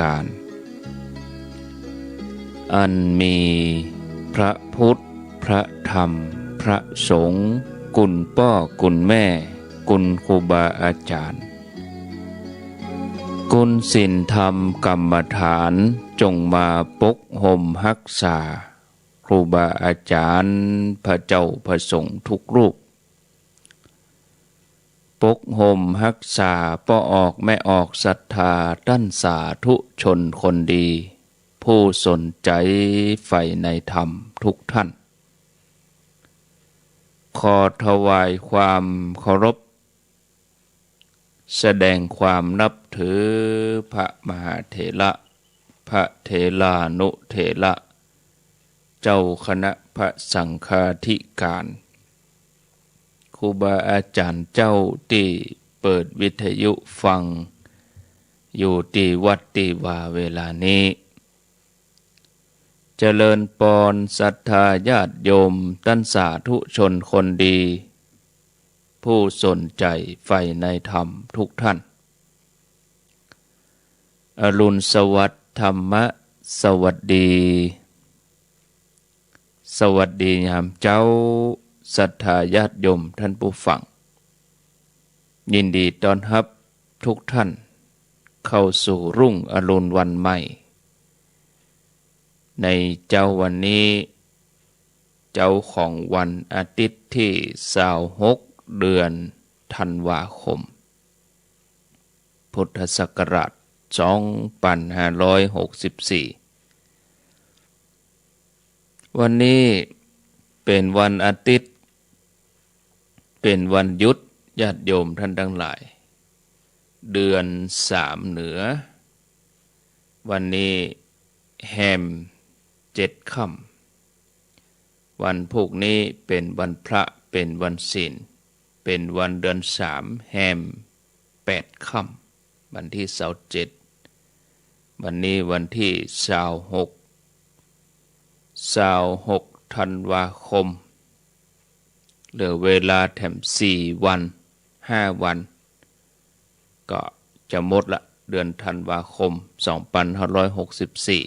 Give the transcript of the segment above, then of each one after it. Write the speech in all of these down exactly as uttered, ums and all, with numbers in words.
การ อันมีพระพุทธ พระธรรม พระสงฆ์ กุณป้อ กุณแม่ กุณครูบาอาจ๋ารย์ กุณศีลธรรมกรรมฐาน จงมาปกห่มฮักษา ครูบาอาจ๋ารย์ พระเจ้าพระสงฆ์ทุกรูป ปกห่มฮักษาป้อออกแม่ออกศรัทธาต้านสาธุชนคนดี ผู้สนใจ๋ใฝ่ในธรรมทุกท่าน ขอถวายความเคารพ แสดงความนับถือพระมหาเถระ พระเถรานุเถระ เจ้าคณะพระสังฆาธิการ ครูบาอาจ๋ารย์เจ้าตี้เปิดวิทยุฟังอยู่ตี้วัดตี้วาเวลานี้ เจริญปอนศรัทธาญาติโยมต้านสาธุชนคนดี ผู้สนใจ๋ใฝ่ในธรรมทุกท่าน อรุณสวัสดิ์ ธรรมะสวัสดี สวัสดียามเจ๊า ศรัทธาญาติโยมท่านผู้ฟัง ยินดีต้อนฮับทุกท่านเข้าสู่รุ่งอรุณวันใหม่ ในเจ๊าวันนี้ เจ๊าของวันอาทิตย์ตี้ซาวหก เดือนธันวาคม พุทธศักราชสองปันห้าร้อยหกสิบสี่ วันนี้เป๋นวันอาทิตย์ เป๋นวันหยุด ญาติโยมท่านตังหลาย เดือนสามเหนือ วันนี้แฮมเจ็ดค่ำ วันพูกนี้เป๋นวันพระ เป๋นวันศีล เป๋นวันเดือนสาม แฮมแปดค่ำ วันตี้ซาวเจ็ด วันนี้วันตี้ซาวหก ซาวหกธันวาคม เหลือเวลาแถมสี่วัน ห้าวัน ก็จะหมดละ เดือนธันวาคม สองปันห้าร้อยหกสิบสี่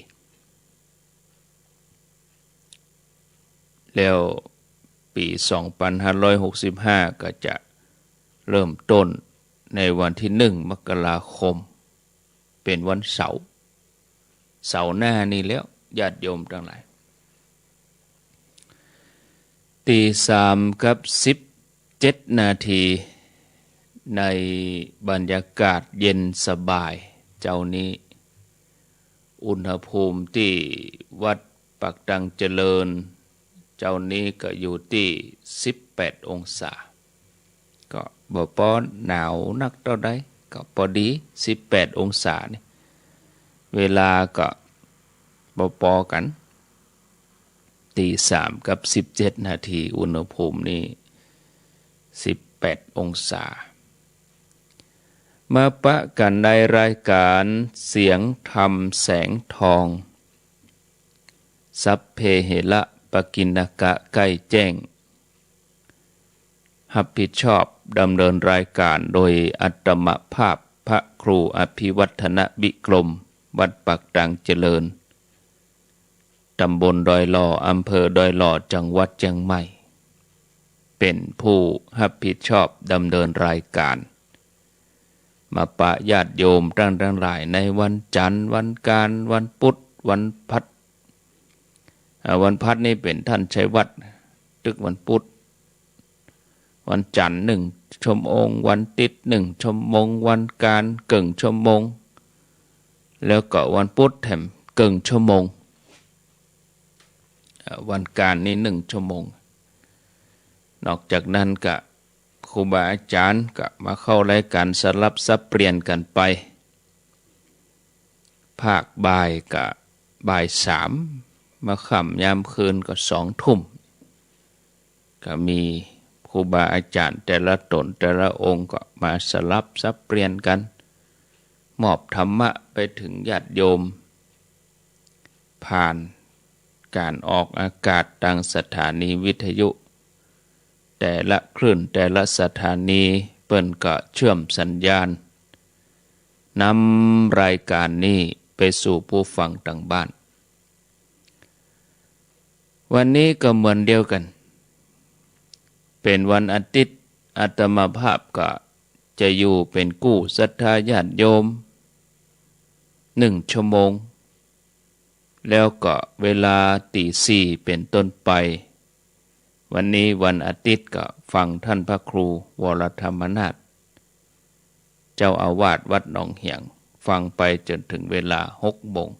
แล้วปี๋สองปันห้าร้อยหกสิบห้า ก็จะเริ่มต้นในวันตี้หนึ่งมกราคม เป๋นวันเสาร์ เสาร์หน้านี้แล้ว ญาติโยมตังหลาย ตี๋สามกับสิบเจ็ดนาที ในบรรยากาศเย็นสบายเจ๊านี้ อุณหภูมิตี้วัดปากตังเจริญ เจ๊านี้ก็อยู่ตี้สิบแปดองศา ก็บ่ปอหนาวนักเต้าใด ก็ปอดี สิบแปดองศานี่ เวลาก็บ่ปอกั๋น ตี๋สามกับสิบเจ็ดนาที อุณหภูมินี้สิบแปดองศา มาปะกั๋นในรายการเสียงธรรมแสงทอง สัพเพเหระปกิณณกะ ใก้แจ้ง ฮับผิดชอบดำเนินรายการโดยอาตมาภาพพระครูอภิวัฒนวิกรม วัดปากตังเจริญ ตำบลดอยหล่อ อำเภอดอยหล่อ จังหวัดเจียงใหม่ เป๋นผู้ฮับผิดชอบดำเนินรายการ มาปะญาติโยมตังหลายในวันจันทร์ วันอังคาร วันพุธ วันพฤหัส อ่า วันพฤหัสนี่เป๋นต้านชัยวัฒน์ ตึกวันพุธ วันจันทร์หนึ่งชั่วโมง วันอาทิตย์หนึ่งชั่วโมง วันอังคารเกิ่งชั่วโมง แล้วก็วันพุธแถมเกิ่งชั่วโมง อ่า วันอังคารนี่หนึ่งชั่วโมง นอกจากนั้นก็ครูบาอาจ๋ารย์ก็มาเข้ารายการสลับสับเปลี่ยนกั๋นไป ภาคบ่ายก็บ่ายสาม มาค่ำยามคืนก็สองทุ่ม ก็มีครูบาอาจ๋ารย์แต่ละต๋นแต่ละองค์ก็มาสลับสับเปลี่ยนกั๋น มอบธรรมะไปเถิงญาติโยม ผ่านก๋านออกอากาศตางสถานีวิทยุ แต่ละคลื่นแต่ละสถานีเปิ้นก็เชื่อมสัญญาณ นำรายการนี้ ไปสู่ผู้ฟังตางบ้าน วันนี้ก็เหมือนเดียวกั๋น เป๋นวันอาทิตย์ อาตมาภาพก็จะอยู่เป๋นกู้ศรัทธาญาติโยมนึ่งชั่วโมง แล้วก็เวลาตีสี่เป๋นต้นไป วันนี้วันอาทิตย์ก็ฟังท่านพระครูวรธรรมนาถ เจ้าอาวาสวัดหนองเหียง ฟังไปจ๋นเถิงเวลาหกโมง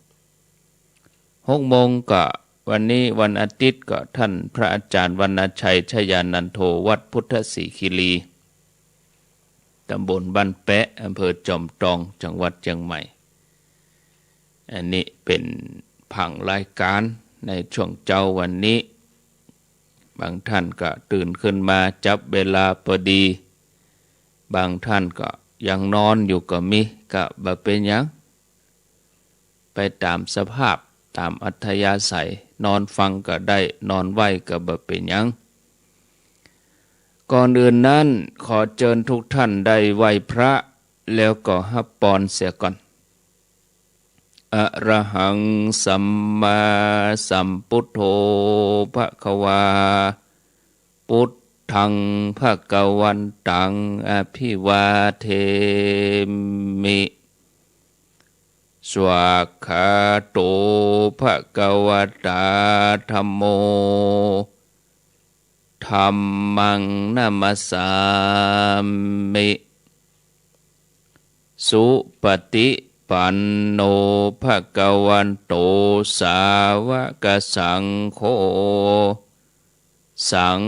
หกโมงก็วันนี้วันอาทิตย์ก็ท่านพระอาจารย์วรรณชัย ชยานันโท วัดพุทธศรีคีรี ต๋ำบลบ้านแป๊ะ อำเภอจอมตอง จังหวัดเจียงใหม่ อันนี้เป๋นผังรายก๋านในช่วงเจ๊าวันนี้ บางท่านก็ตื่นขึ้นมาจับเวลาปอดี บางท่านก็ยังนอนอยู่ก็มี ก็บ่เป๋นหยัง ไปต๋ามสภาพ ต๋ามอัธยาศัย นอนฟังก็ได้ นอนไหว้ก็บ่เป๋นหยัง ก่อนอื่นนั้นขอเจิญทุกท่านได้ไหว้พระ แล้วก็ฮับปอนเสียก่อน อะระหังสัมมาสัมพุทโธ ภะคะวา พุทธัง ภะคะวันตัง อะภิวาเทมิ สวากขาโต ภะคะวะตา ธัมโม ธัมมัง นะมัสสามิ สุปะฏิปันโน ภะคะวันโต สาวะกะสังโฆ สัง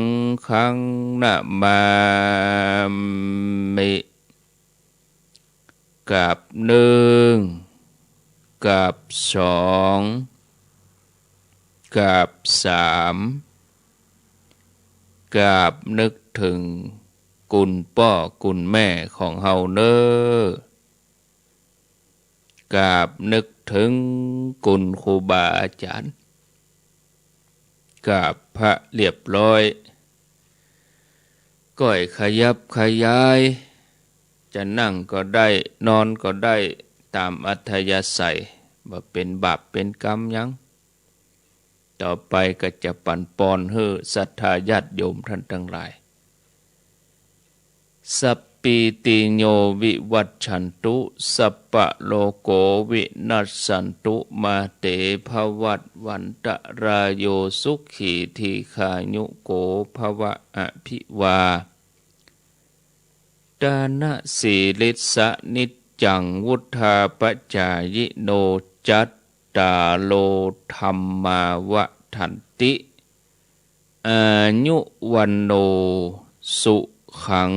ฆัง นะมามิ กราบนึ่ง กราบสอง กราบสาม กราบนึกเถิงกุณป้อกุณแม่ของเฮาเน่อ กราบนึกเถิงกุณครูบาอาจ๋ารย์ กราบพระเรียบร้อย ก้อยขยับขยาย จะนั่งก็ได้ นอนก็ได้ ต๋ามอัธยาศัย บ่เป๋นบาปเป๋นกรรมหยัง ต่อไปก็จะปั๋นปอนหื้อศรัทธาญาติโยมต้านตังหลาย สัพพีติโยวิวัชชันตุ สัพพะโรโกวินัสสันตุ มาเตภวัตวันตะราโย สุขีทีฆายุโกภวะ อะภิวา ทะนะสีลิสสะนิจจัง วุฑฒาปะจายิโน จัตตาโรธัมมาวัฑฒันติ อายุวัณโณ สุขัง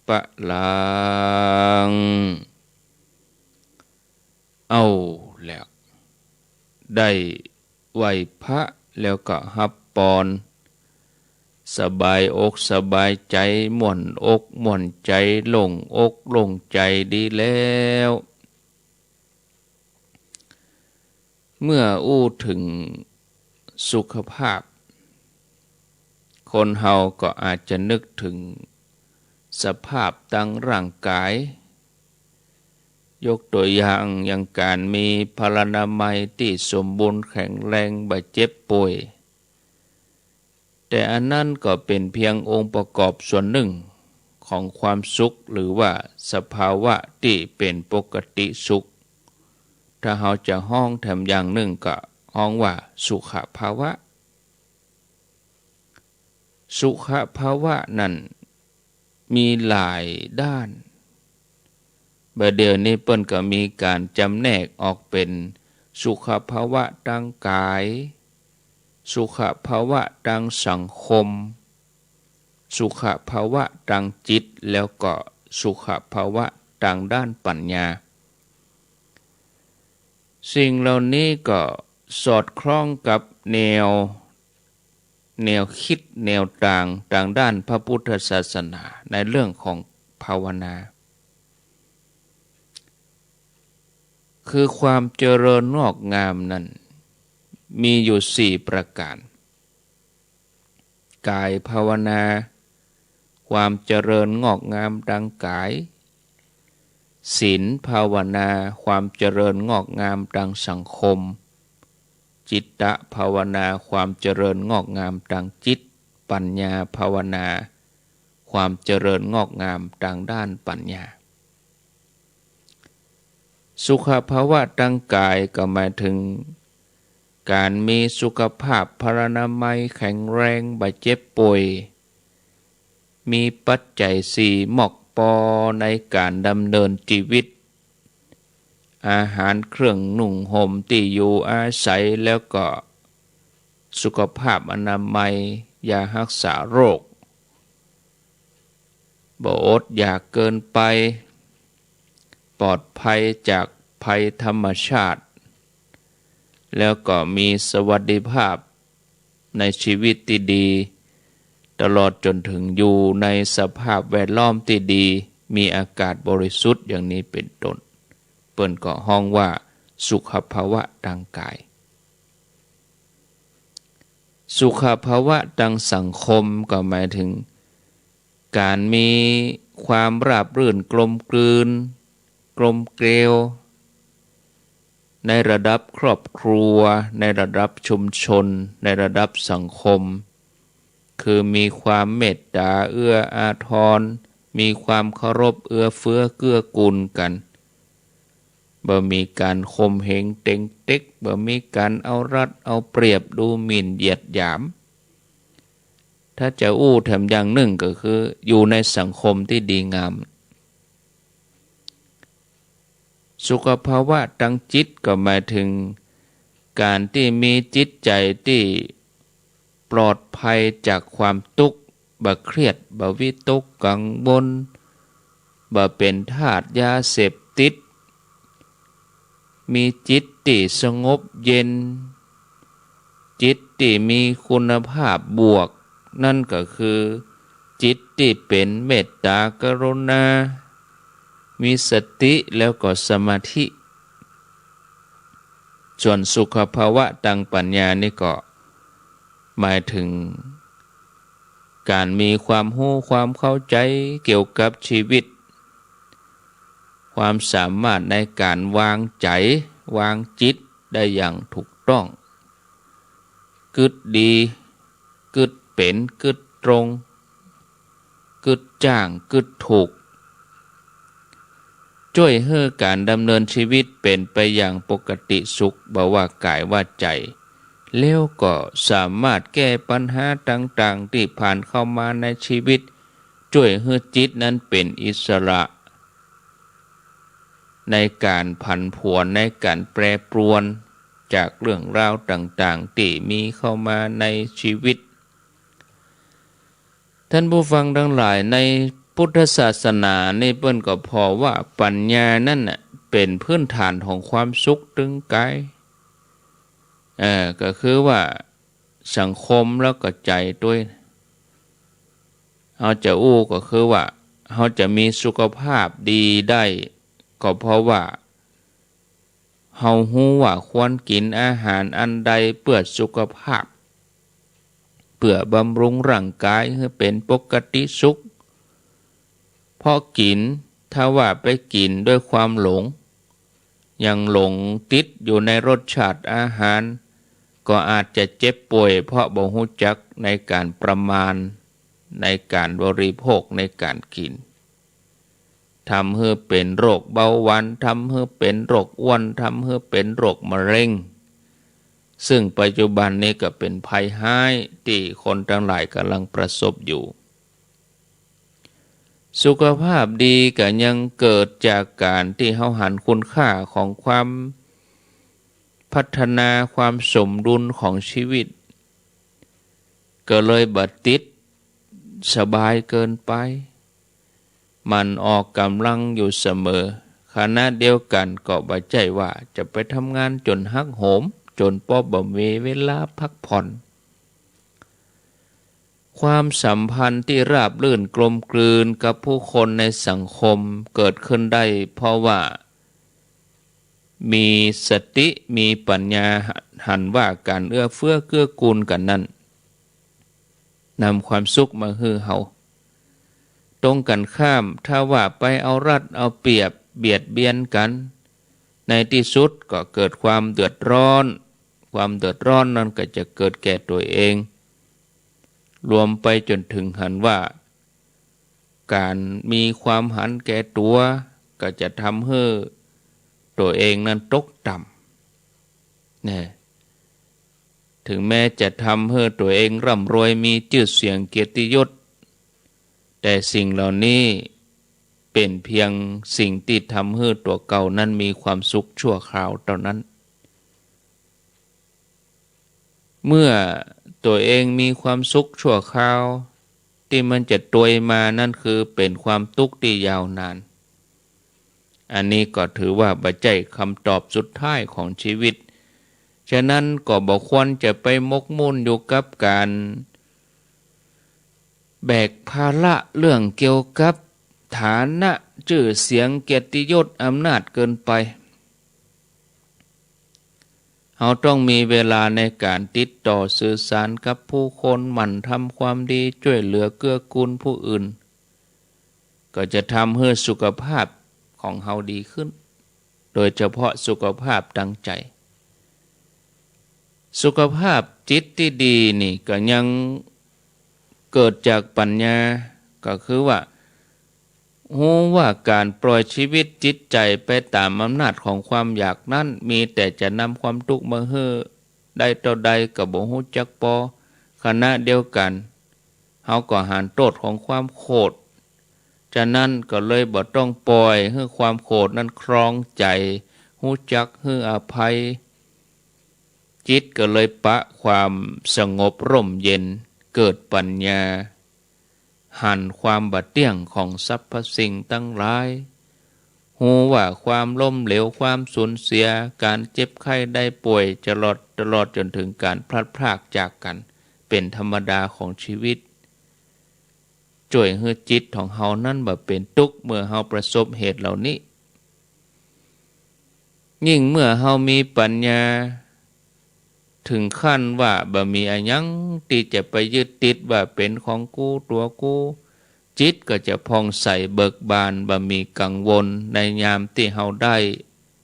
พะลัง เอาแล้ว ได้ไหว้พระแล้วก็ฮับปอน สบายอกสบายใจ๋ ม่วนอกม่วนใจ๋ โล่งอกโล่งใจ๋ดีแล้ว เมื่ออู้เถิงสุขภาพ คนเฮาก็อาจจะนึกเถิงสภาพตางร่างก๋าย ยกตั๋วอย่าง อย่างก๋านมีพลานามัยตี้สมบูรณ์แข็งแรง บ่เจ็บป่วย แต่อันนั้นก็เป๋นเพียงองค์ประกอบส่วนนึ่งของความสุข หรือว่าสภาวะตี้เป๋นปกติสุข ถ้าเฮาจะฮ้องแถมอย่างนึ่งก็ฮ้องว่าสุขภาวะ สุขภาวะนั้นมีหลายด้าน บ่าเดี่ยวนี้เปิ้นก็มีก๋านจำแนกออกเป๋นสุขภาวะตางก๋าย สุขภาวะตางสังคม สุขภาวะตางจิต แล้วก็สุขภาวะตางด้านปั๋ญญา สิ่งเหล่านี้ก็สอดคล้องกับแนว แนวกึ๊ดแนวตางตางด้านพระพุทธศาสนาในเรื่องของภาวนา คือความเจริญงอกงามนั้นมีอยู่สี่ประก๋าน ก๋ายภาวนา ความเจริญงอกงามตางก๋าย ศีลภาวนา ความเจริญงอกงามตางสังคม จิตตภาวนา ความเจริญงอกงามตางจิต ปัญญาภาวนา ความเจริญงอกงามตางด้านปัญญา สุขภาวะตางก๋ายก็หมายเถิง ก๋านมีสุขภาพพลานามัยแข็งแรง บ่เจ็บป่วย มีปัจจัยสี่มอกปอในก๋านดำเนินจีวิต อาหาร เครื่องนุ่งห่ม ตี้อยู่อาศัย แล้วก็สุขภาพอนามัย ยาฮักษาโรค บ่อดอยากเกินไป ปลอดภัยจากภัยธรรมชาติ แล้วก็มีสวัสดิภาพในชีวิตตี้ดี ตลอดจ๋นเถิงอยู่ในสภาพแวดล้อมตี้ดี มีอากาศบริสุทธิ์อย่างนี้เป๋นต้น เปิ้นก็ฮ้องว่าสุขภาวะตางก๋าย สุขภาวะตางสังคมก็หมายเถิง ก๋านมีความราบรื่นกลมกลืน กลมเกลียว ในระดับครอบครัว ในระดับชุมชน ในระดับสังคม คือมีความเมตต๋าเอื้ออาทร มีความเคารพเอื้อเฟื้อเกื้อกูลกั๋น บ่มีก๋านข่มเหงเต็งเต็ก บ่มีก๋านเอารัดเอาเปรียบ ดูหมิ่นเหยียดหยาม ถ้าจะอู้แถมอย่างนึ่งก็คืออยู่ในสังคมตี้ดีงาม สุขภาวะตางจิตก็หมายเถิง ก๋านตี้มีจิตใจ๋ตี้ปลอดภัยจากความตุ๊กข์ บ่เครียด บ่วิตกกังวล บ่เป๋นทาสยาเสพติด มีจิตตี้สงบเย็น จิตตี้มีคุณภาพบวก นั่นก็คือจิตตี้เป๋นเมตต๋ากรุณา มีสติแล้วก็สมาธิ ส่วนสุขภาวะตางปัญญานี่ก็หมายเถิง ก๋านมีความฮู้ความเข้าใจ๋เกี่ยวกับจีวิต ความสามารถในก๋านวางใจ๋ วางจิตได้อย่างถูกต้อง กึ๊ดดี กึ๊ดเป๋น กึ๊ดตรง กึ๊ดจ้าง กึ๊ดถูก จ้วยหื้อก๋านดำเนินจีวิตเป๋นไปอย่างปกติสุข บ่ว่าก๋ายว่าใจ๋ แล้วก็สามารถแก้ปัญหาต่างๆ ตี้ผ่านเข้ามาในจีวิต จ้วยหื้อจิตนั้นเป๋นอิสระ ในก๋านผันผวน ในก๋านแปรปรวน จากเรื่องราวต่างๆ ตี้มีเข้ามาในจีวิต ท่านผู้ฟังตังหลาย ในพุทธศาสนานี่เปิ้นก็ผ่อว่าปัญญานั้นน่ะเป๋นพื้นฐานของความสุขตึงก๋าย เอ่อ ก็คือว่าสังคมแล้วก็ใจ๋ตวย เฮาจะอู้ก็คือว่าเฮาจะมีสุขภาพดีได้ ก็เพราะว่า เฮาฮู้ว่าควรกิ๋นอาหารอันใดเปื้อสุขภาพ เปื้อบำรุงร่างก๋ายหื้อเป๋นปกติสุข เพราะกิ๋น ถ้าว่าไปกิ๋นด้วยความหลง ยังหลงติดอยู่ในรสชาติอาหาร ก็อาจจะเจ็บป่วย เพราะบ่ฮู้จักในก๋านประมาณ ในก๋านบริโภค ในก๋านกิ๋น ทำหื้อเป๋นโรคเบาหวาน ทำหื้อเป๋นโรคอ้วน ทำหื้อเป๋นโรคมะเร็ง ซึ่งปัจจุบันนี้ก็เป๋นภัยฮ้ายตี้คนตังหลายก่ำลังประสบอยู่ สุขภาพดีก็ยังเกิดจากก๋านตี้เฮาหันคุณค่าของความพัฒนา ความสมดุลของจีวิต ก็เลยบ่ติดสบายเกินไป หมั่นออกก๋ำลังอยู่เสมอ ขณะเดียวกั๋นก็บ่ใจ้ว่าจะไปทำงานจ๋นหักโหม จ๋นปอบ่มีเวลาพักผ่อน ความสัมพันธ์ตี้ราบรื่นกลมกลืนกับผู้คนในสังคมเกิดขึ้นได้ เพราะว่ามีสติ มีปัญญา หันว่าก๋านเอื้อเฟื้อเกื้อกูลกั๋นนั้น นำความสุขมาหื้อเฮา ตรงกั๋นข้าม ถ้าว่าไปเอารัดเอาเปรียบ เบียดเบียนกั๋น ในตี้สุดก็เกิดความเดือดร้อน ความเดือดร้อนนั้นก็จะเกิดแก่ตั๋วเอง รวมไปจ๋นถึงหันว่า ก๋านมีความหันแก่ตั๋วก็จะทำหื้อตั๋วเองนั้นตกต่ำ นะ ถึงแม้จะทำหื้อตั๋วเองร่ำรวยมีจื้อเสียงเกียรติยศ แต่สิ่งเหล่านี้เป๋นเพียงสิ่งตี้ทำหื้อตั๋วเก่านั้นมีความสุขชั่วคราวเต้านั้น เมื่อตั๋วเองมีความสุขชั่วคราว ตี้มันจะตวยมานั้นคือเป๋นความตุ๊กข์ตี้ยาวนาน อันนี้ก็ถือว่าบ่ใจ้กำตอบสุดท้ายของจีวิต ฉะนั้นก็บ่ควรจะไปหมกมุ่นอยู่กับก๋านแบกภาระเรื่องเกี่ยวกับฐานะ จื้อเสียง เกียรติยศ อำนาจเกินไป เฮาต้องมีเวลาในก๋านติดต่อสื่อสารกับผู้คน หมั่นทำความดี จ้วยเหลือเกื้อกูลผู้อื่น ก็จะทำหื้อสุขภาพของเฮาดีขึ้น โดยเฉพาะสุขภาพตางใจ๋ สุขภาพจิตตี้ดีนี่ก็ยังเกิดจากปั๋ญญา ก็คือว่า ฮู้ว่าก๋านปล่อยจีวิตจิตใจ๋ไปต๋ามอำนาจของความอยากนั้น มีแต่จะนำความตุ๊กข์มาหื้อได้เต้าใดก็บ่ฮู้จักปอ ขณะเดียวกั๋น เฮาก็หันโต้ษของความโขด ฉะนั้นก็เลยบ่ต้องปล่อยหื้อความโขดนั้นครองใจ๋ ฮู้จักหื้ออภัย จิตก็เลยปะความสงบร่มเย็น เกิดปั๋ญญา หันความบ่เตี้ยงของสรรพสิ่งตังหลาย ฮู้ว่าความล้มเหลว ความสูญเสีย ก๋านเจ็บไข้ได้ป่วย ตลอด ตลอดจ๋นถึงก๋านพลัดพรากจากกั๋น เป๋นธรรมดาของจีวิต จ้วยหื้อจิตของเฮานั้นบ่เป๋นตุ๊กข์เมื่อเฮาประสบเหตุเหล่านี้ ยิ่งเมื่อเฮามีปั๋ญญา ถึงขั้นว่าบ่มีอะหยังตี้จะไปยึดติดว่าเป๋นของกู ตั๋วกู จิตก็จะผ่องใสเบิกบาน บ่มีกังวล ในยามตี้เฮาได้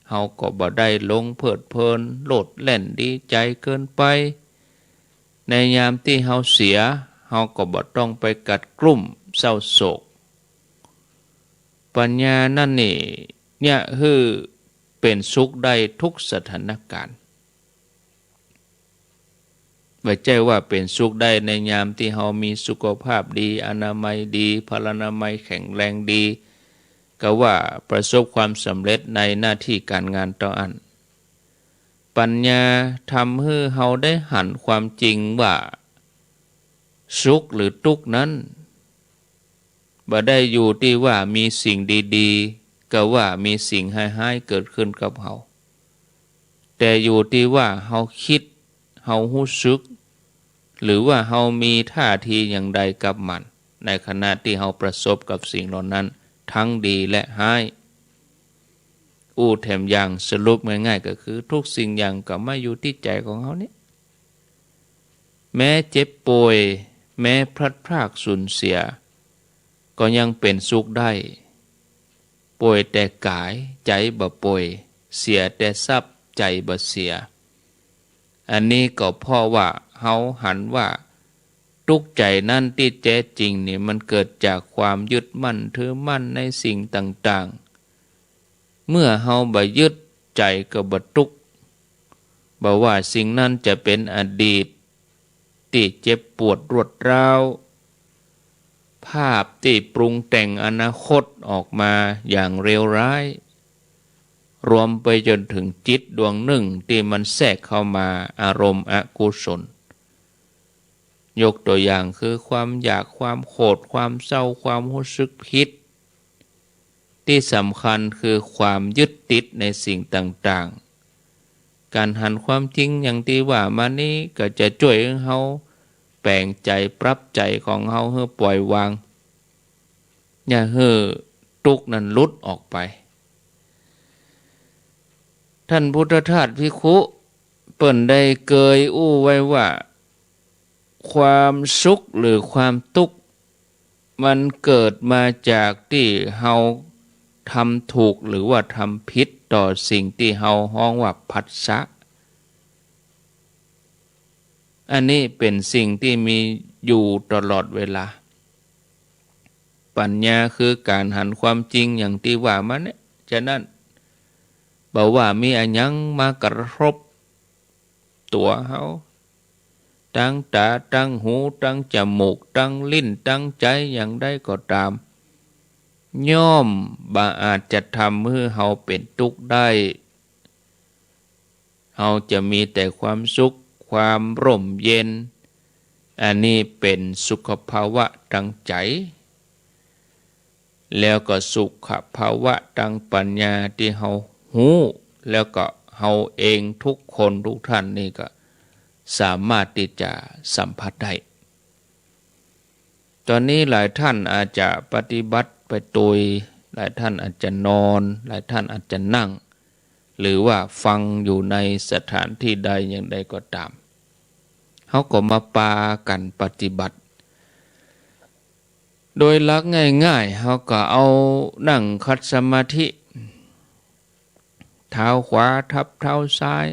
เฮาก็บ่ได้หลงเพลิดเพลิน โลดแล่นดีใจ๋เกินไป ในยามตี้เฮาเสีย เฮาก็บ่ต้องไปกัดกลุ้มเศร้าโศก ปั๋ญญานั้นนี่ เยียะหื้อเป๋นสุขได้ทุกสถานก๋ารณ์ บ่ใจ้ว่าเป๋นสุขได้ในยามตี้เฮามีสุขภาพดี อนามัยดี พลานามัยแข็งแรงดี กาว่าประสบความสำเร็จในหน้าตี้ก๋านงานเต้าอั้น ปั๋ญญาทำหื้อเฮาได้หันความจริงว่า สุขหรือตุ๊กข์นั้น บ่ได้อยู่ตี้ว่ามีสิ่งดีๆ กาว่ามีสิ่งฮ้ายๆ เกิดขึ้นกับเฮา แต่อยู่ตี้ว่าเฮาคิด เฮาฮู้สึก หรือว่าเฮามีท่าทีอย่างใดกับมัน ในขณะตี้เฮาประสบกับสิ่งเหล่านั้น ทั้งดีและฮ้าย อู้แถมอย่างสรุปง่ายๆ ก็คือทุกสิ่งอย่างก็มาอยู่ตี้ใจ๋ของเฮานี่ แม้เจ็บป่วย แม้พลัดพรากสูญเสีย ก็ยังเป๋นสุขได้ ป่วยแต่ก๋าย ใจ๋บ่ป่วย เสียแต่ทรัพย์ ใจ๋บ่เสีย อันนี้ก็เพราะว่าเฮาหันว่าตุ๊กข์ใจ๋นั้นตี้แต๊จริงนี่มันเกิดจากความยึดมั่นถือมั่นในสิ่งต่างๆ เมื่อเฮาบ่ยึด ใจ๋ก็บ่ตุ๊กข์ บ่ว่าสิ่งนั้นจะเป๋นอดีตตี้เจ็บปวดรวดร้าว ภาพตี้ปรุงแต่งอนาคตออกมาอย่างเลวร้าย รวมไปจ๋นถึงจิตดวงนึ่งตี้มันแทรกเข้ามาอารมณ์อกุศล ยกตั๋วอย่างคือความอยาก ความโขด ความเศร้า ความฮู้สึกผิด ตี้สำคัญคือความยึดติดในสิ่งต่างๆ ก๋านหันความจริงอย่างตี้ว่ามานี้ก็จะจ้วยหื้อเฮาแป๋งใจ๋ ปรับใจ๋ของเฮาหื้อปล่อยวาง อย่าหื้อตุ๊กข์นั้นหลุดออกไป ท่านพุทธทาสภิกขุ เปิ้นได้เกยอู้ไว้ว่า ความสุขหรือความตุ๊กข์ มันเกิดมาจากตี้เฮา ทำถูกหรือว่าทำผิดต่อสิ่งตี้เฮาฮ้องว่าผัสสะ อันนี้เป๋นสิ่งตี้มีอยู่ตลอดเวลา ปัญญาคือก๋านหันความจริงอย่างตี้ว่ามาเนี่ย ฉะนั้น บ่ว่ามีอะหยังมากระทบตั๋วเฮา ตังต๋า ตังหู ตังจมูก ตังลิ้น ตังใจ๋ อย่างใดก็ต๋าม ย่อมบ่อาจจะทำหื้อเฮาเป๋นตุ๊กข์ได้ เฮาจะมีแต่ความสุข ความร่มเย็น อันนี้เป๋นสุขภาวะตางใจ๋ แล้วก็สุขภาวะตางปัญญาตี้เฮาฮู้ แล้วก็เฮาเองทุกคนทุกท่านนี่ก็สามารถตี้จะสัมผัสได้ ต๋อนนี้หลายท่านอาจจะปฏิบัติไปตวย หลายท่านอาจจะนอน หลายท่านอาจจะนั่ง หรือว่าฟังอยู่ในสถานตี้ใดอย่างใดก็ต๋าม เฮาก็มาปากั๋นปฏิบัติ โดยหลักง่ายๆ เฮาก็เอานั่งขัดสมาธิ เท้าขวาทับเท้าซ้าย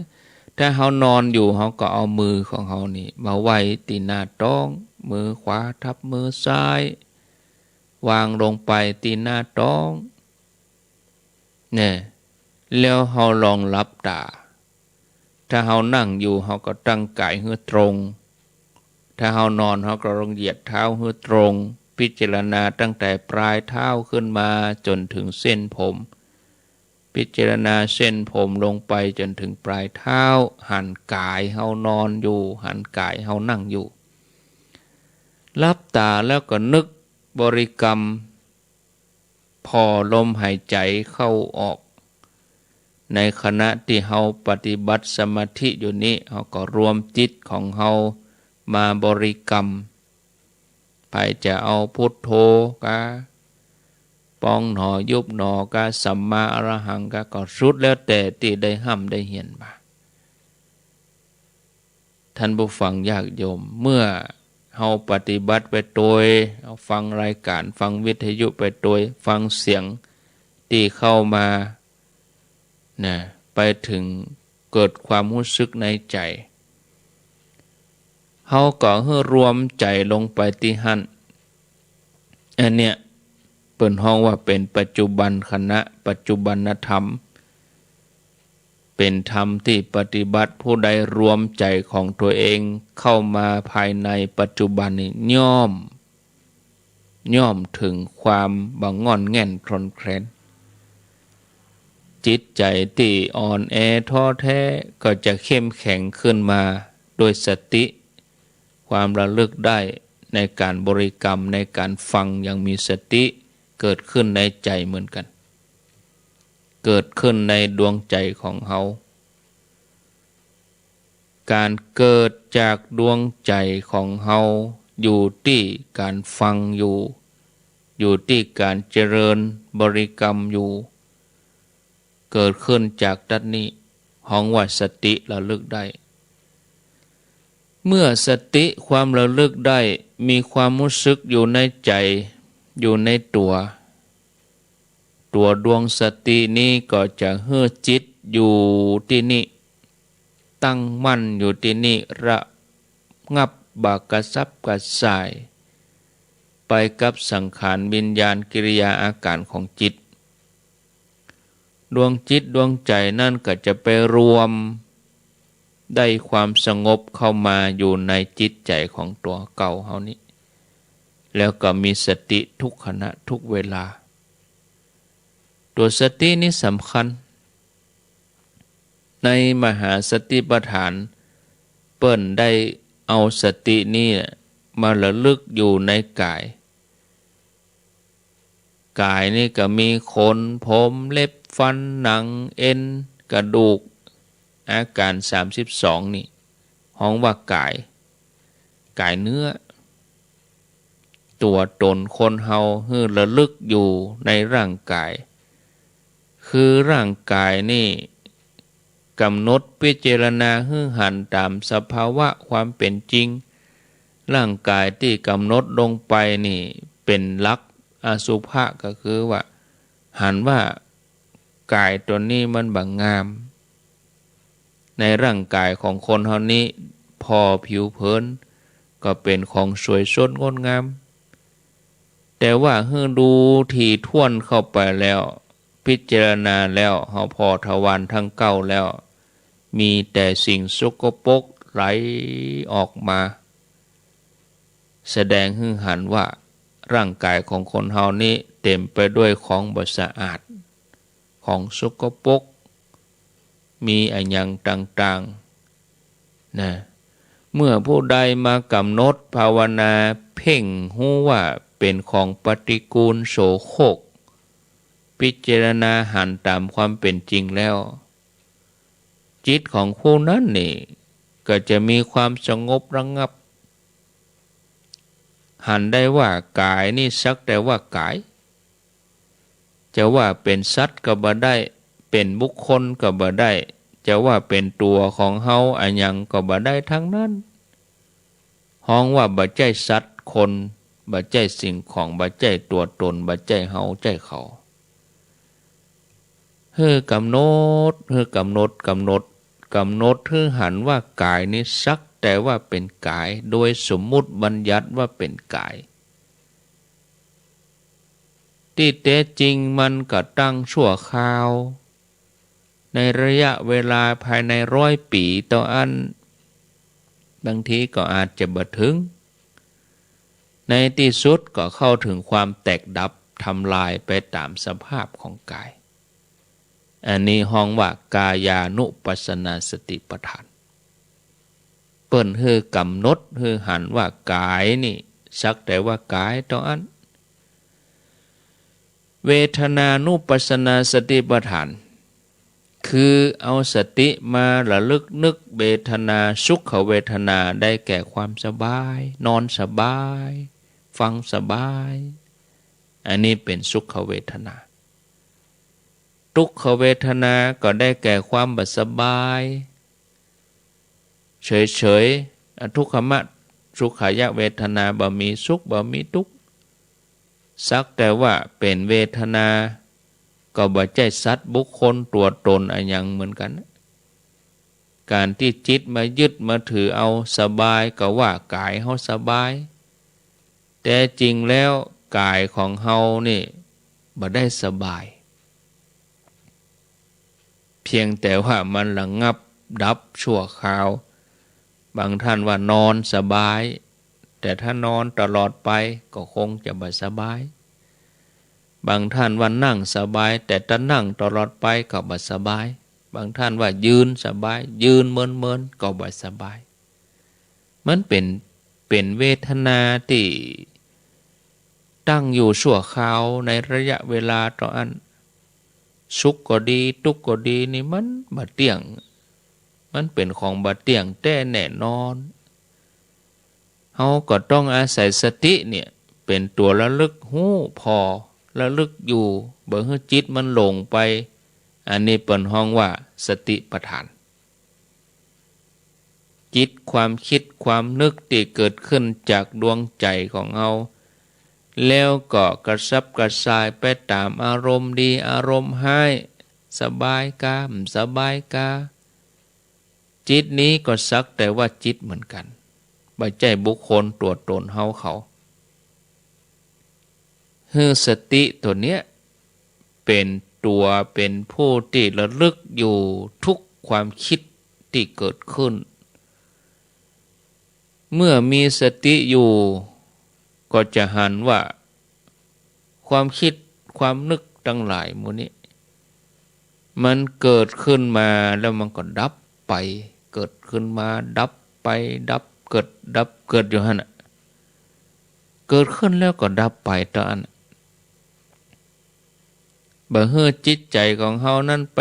ถ้าเฮานอนอยู่ เฮาก็เอามือของเฮานี่มาไว้ตี้หน้าต๊อง มือขวาทับมือซ้าย วางลงไปตี้หน้าต๊อง เนี่ย แล้วเฮาลองหลับต๋า ถ้าเฮานั่งอยู่ เฮาก็ตั้งก๋ายหื้อตรง ถ้าเฮานอน เฮาก็ลองเหยียดเท้าหื้อตรง พิจารณาตั้งแต่ปลายเท้าขึ้นมาจ๋นเถิงเส้นผม พิจารณาเส้นผมลงไปจ๋นเถิงปลายเท้า หันก๋ายเฮานอนอยู่ หันก๋ายเฮานั่งอยู่ หลับต๋าแล้วก็นึกบริกรรม ผ่อลมหายใจ๋เข้าออก ในขณะตี้เฮาปฏิบัติสมาธิอยู่นี้ เฮาก็รวมจิตของเฮามาบริกรรม ใผจะเอาพุทโธกา ปองหนอ ยุบหนอกา สัมมาอรหังกา ก็สุดแล้วแต่ตี้ได้ฮ่ำได้เฮียนมา ท่านผู้ฟังญาติโยม เมื่อเฮาปฏิบัติไปตวย เฮาฟังรายก๋าน ฟังวิทยุไปตวย ฟังเสียงตี้เข้ามา นะ ไปเถิงเกิดความฮู้สึกในใจ๋ เฮาก็หื้อรวมใจ๋ลงไปตี้หั้น อันเนี้ยเปิ้นฮ้องว่าเป๋นปัจจุบันขณะ ปัจจุบันธรรม เป๋นธรรมตี้ปฏิบัติ ผู้ใดรวมใจ๋ของตั๋วเองเข้ามาภายในปัจจุบันนี่ ย่อม ย่อมเถิงความบ่ง่อนแง่นคลอนแคลน จิตใจ๋ตี้อ่อนแอท้อแท้ก็จะเข้มแข็งขึ้นมาด้วยสติ ความระลึกได้ในก๋านบริกรรม ในก๋านฟังอย่างมีสติ เกิดขึ้นในใจ๋เหมือนกั๋น เกิดขึ้นในดวงใจ๋ของเฮา ก๋านเกิดจากดวงใจ๋ของเฮาอยู่ตี้ก๋านฟังอยู่ อยู่ตี้ก๋านเจริญบริกรรมอยู่ เกิดขึ้นจากตั๊ดนี้ ฮ้องว่าสติระลึกได้ เมื่อสติความระลึกได้ มีความฮู้สึกอยู่ในใจ๋ อยู่ในตั๋ว ตั๋วดวงสตินี้ก็จะหื้อจิตอยู่ตี้นี้ ตั้งมั่นอยู่ตี้นี้ ระงับบ่กระสับกระส่าย ไปกับสังขารวิญญาณกิริยาอาก๋านของจิต ดวงจิตดวงใจ๋นั้นก็จะไปรวมได้ความสงบเข้ามาอยู่ในจิตใจ๋ของตั๋วเก่าเฮานี้ แล้วก็มีสติทุกขณะทุกเวลา ตั๋วสตินี้สำคัญ ในมหาสติปัฏฐาน เปิ้นได้เอาสตินี้มาระลึกอยู่ในก๋าย ก๋ายนี่ก็มีขน ผม เล็บ ฟัน หนัง เอ็น กระดูก อาก๋านสามสิบสองนี่ ฮ้องว่าก๋าย ก๋ายเนื้อ ตั๋วต๋นคนเฮาหื้อระลึกอยู่ในร่างก๋าย คือร่างก๋ายนี่กำหนดพิจารณาหื้อหันต๋ามสภาวะความเป๋นจริง ร่างก๋ายตี้กำหนดลงไปนี่เป๋นหลักอสุภะ ก็คือว่า หันว่าก๋ายตั๋วนี้มันบ่งาม ในร่างก๋ายของคนเฮานี้ ผ่อผิวเผินก็เป๋นของสวยสดงดงาม แต่ว่าหื้อดูถี่ถ้วนเข้าไปแล้ว พิจารณาแล้ว เฮาผ่อทวารทั้งเก้าแล้ว มีแต่สิ่งสกปรกไหลออกมา แสดงหื้อหันว่าร่างก๋ายของคนเฮานี้เต๋มไปด้วยของบ่สะอาด ของสกปรก มีอะหยังต่างๆ นะ เมื่อผู้ใดมากำหนดภาวนาเพ่งฮู้ว่าเป๋นของปฏิกูลโสโครก พิจารณาหันต๋ามความเป๋นจริงแล้ว จิตของผู้นั้นนี่ก็จะมีความสงบระงับ หันได้ว่าก๋ายนี่สักแต่ว่าก๋าย จะว่าเป๋นสัตว์ก็บ่ได้ เป๋นบุคคลก็บ่ได้ จะว่าเป๋นตั๋วของเฮาอะหยังก็บ่ได้ทั้งนั้น ฮ้องว่าบ่ใจ้สัตว์คน บ่ใจ้สิ่งของ บ่ใจ้ตั๋วต๋น บ่ใจ้เฮาใจ้เขา หื้อกำหนด หื้อกำหนด กำหนด กำหนดหื้อหันว่าก๋ายนี้สักแต่ว่าเป๋นก๋าย โดยสมมุติบัญญัติว่าเป๋นก๋าย ตี้แต๊จริงมันก็ตั้งชั่วคราว ในระยะเวลาภายในร้อยปี๋เต้าอั้น บางทีก็อาจจะบ่เถิง ในตี้สุดก็เข้าเถิงความแตกดับทำลายไปต๋ามสภาพของก๋าย อันนี้ฮ้องว่ากายานุปัสสนาสติปัฏฐาน เปิ้นหื้อกำหนดหื้อหันว่าก๋ายนี่สักแต่ว่าก๋ายเต้าอั้น เวทนานุปัสสนาสติปัฏฐาน คือเอาสติมาระลึกนึกเวทนา สุขเวทนา ได้แก่ความสบาย นอนสบาย ฟังสบาย อันนี้เป๋นสุขเวทนา ทุกขเวทนาก็ได้แก่ความบ่สบาย เฉยๆ อทุกขมสุขายเวทนา บ่มีสุข บ่มีตุ๊กข์ สักแต่ว่าเป๋นเวทนา ก็บ่ใจ้สัตว์บุคคลตั๋วต๋นอะหยังเหมือนกั๋น ก๋านตี้จิตมายึดมาถือเอาสบายก็ว่าก๋ายเฮาสบาย แต๊จริงแล้วก๋ายของเฮานี่บ่ได้สบาย เพียงแต่ว่ามันระงับดับชั่วคราว บางท่านว่านอนสบาย แต่ถ้านอนตลอดไปก็คงจะบ่สบาย บางท่านว่านั่งสบาย แต่ถ้านั่งตลอดไปก็บ่สบาย บางท่านว่ายืนสบาย ยืนเมินๆ ก็บ่สบาย มันเป๋น เป๋นเวทนาตี้ตั้งอยู่ชั่วคราวในระยะเวลาเต้าอั้น สุขก็ดี ตุ๊กข์ก็ดีนี่มันบ่เตี้ยง มันเป๋นของบ่เตี้ยงแต๊แน่นอน เฮาก็ต้องอาศัยสติเนี่ยเป๋นตั๋วระลึกฮู้ผ่อ ระลึกอยู่ บ่หื้อจิตมันหลงไป อันนี้เปิ้นฮ้องว่าสติปัฏฐาน จิตความคิดความนึกตี้เกิดขึ้นจากดวงใจ๋ของเฮา แล้วก็กระสับกระส่ายไปต๋ามอารมณ์ดีอารมณ์ฮ้าย สบายกา บ่สบายกา จิตนี้ก็สักแต่ว่าจิตเหมือนกั๋น บ่ใจ้บุคคลตั๋วต๋นเฮาเขา หื้อสติตั๋วเนี้ยเป๋นตั๋ว เป๋นผู้ตี้ระลึกอยู่ทุกความคิดตี้เกิดขึ้น เมื่อมีสติอยู่ ก็จะหันว่าความคิดความนึกตังหลายหมู่นี้ มันเกิดขึ้นมาแล้วมันก็ดับไป เกิดขึ้นมาดับไป ดับเกิด ดับเกิดอยู่หั้นน่ะ เกิดขึ้นแล้วก็ดับไปเต้าอั้นน่ะ บ่หื้อจิตใจ๋ของเฮานั้นไป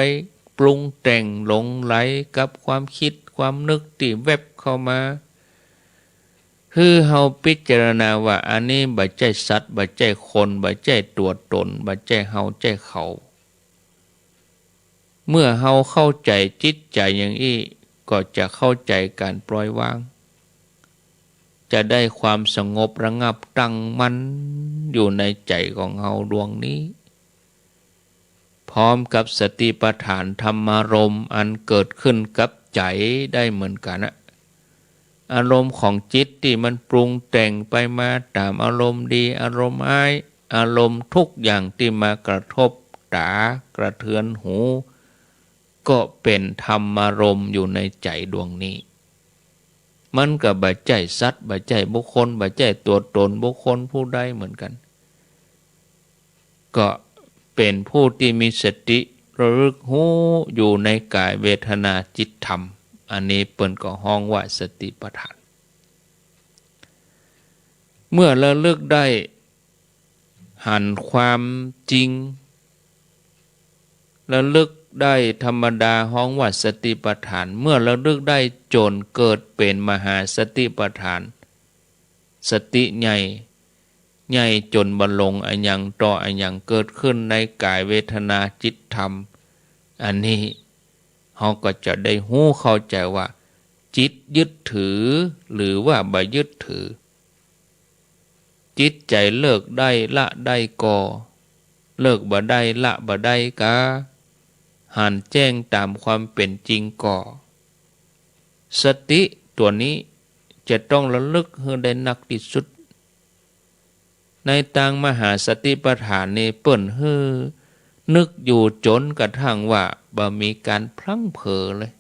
ปรุงแต่งหลงใหลกับความคิดความนึกตี้แว็บเข้ามา หื้อเฮาพิจารณาว่าอันนี้บ่ใจ้สัตว์ บ่ใจ้คน บ่ใจ้ตั๋วต๋น บ่ใจ้เฮาใจ้เขา เมื่อเฮาเข้าใจ๋จิตใจ๋อย่างอี้ ก็จะเข้าใจ๋ก๋านปล่อยวาง จะได้ความสงบระงับตั้งมั่นอยู่ในใจ๋ของเฮาดวงนี้ พร้อมกับสติปัฏฐานธรรมารมณ์อันเกิดขึ้นกับใจ๋ได้เหมือนกั๋นนะ อารมณ์ของจิตตี้มันปรุงแต่งไปมาต๋ามอารมณ์ดี อารมณ์ฮ้าย อารมณ์ทุกอย่างตี้มากระทบต๋า กระเทือนหู ก็เป๋นธรรมารมณ์อยู่ในใจ๋ดวงนี้ มันก็บ่ใจ้สัตว์ บ่ใจ้บุคคล บ่ใจ้ตั๋วต๋นบุคคลผู้ใดเหมือนกั๋น ก็เป๋นผู้ตี้มีสติระลึกฮู้อยู่ในก๋ายเวทนาจิตธรรม อันนี้เปิ้นก็ฮ้องว่าสติปัฏฐาน เมื่อระลึกได้หันความจริง ระลึกได้ธรรมดาฮ้องว่าสติปัฏฐาน เมื่อระลึกได้จ๋นเกิดเป๋นมหาสติปัฏฐาน สติใหญ่ ใหญ่จ๋นบ่หลงอะหยังต่ออะหยังเกิดขึ้นในก๋ายเวทนาจิตธรรม อันนี้เฮาก็จะได้ฮู้เข้าใจ๋ว่า จิตยึดถือหรือว่าบ่ยึดถือ จิตใจ๋เลิกได้ละได้ก่อ เลิกบ่ได้ละบ่ได้กา หันแจ้งต๋ามความเป๋นจริงก่อ สติตั๋วนี้จะต้องระลึกหื้อได้นักตี้สุด ในตางมหาสติปัฏฐานนี้เปิ้นหื้อนึกอยู่จ๋นกระทั่งว่าบ่มีก๋านพลั้งเผลอเลย